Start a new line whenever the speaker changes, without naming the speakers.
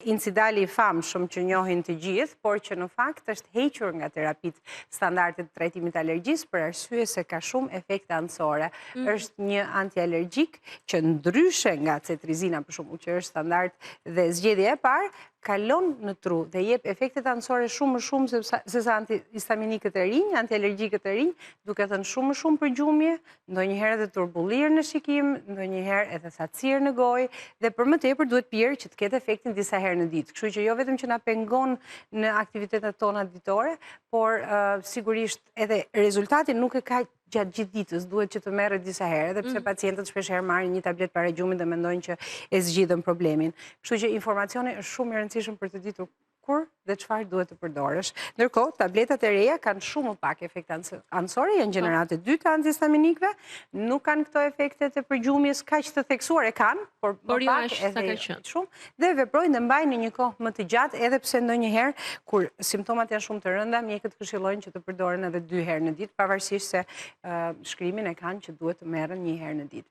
Incidali i famshëm që njohin të gjithë, por që në fakt është hequr nga terapitë standarde të trajtimit të alergjisë për arsye se ka shumë efekte anësore. Është një antialergjik që ndryshe nga cetrizina për shembull, që është standard dhe zgjedhja e parë, kalon në tru dhe jep efektet anësore shumë më shumë se sa antihistaminikët e rinj, antialergjikët e rinj, duke thënë shumë më shumë përgjumje, ndonjëherë edhe turbullirë në shikim, ndonjëherë edhe thatësirë në gojë, dhe për më tepër duhet pirë që të ketë efektin disa herë në ditë. Kështu që jo vetëm që na pengon në aktivitetet tona ditore, por sigurisht edhe rezultatin nuk e ka gjatë gjithë ditës, duhet që të merret disa herë, edhe pse pacientët shpesh herë marrin një tablet para gjumit dhe mendojnë që e zgjidhën problemin. Kështu që informacioni është shumë i rëndësishëm për të ditur kur dhe çfarë duhet të përdorësh. Ndërkohë, tabletat e reja kanë shumë më pak efekte anësore, janë gjenerate 2 të antihistaminikëve, nuk kanë këto efektet e përgjumjes kaq të theksuar, e kanë, por më
jo
pak edhe jo shumë, dhe veprojnë dhe mbajnë në një kohë më të gjatë, edhe pse ndonjëherë kur simptomat janë shumë të rënda, mjekët këshillojnë që të përdoren edhe 2 herë në ditë, pavarësisht se shkrimin e kanë që duhet të merren një herë në ditë.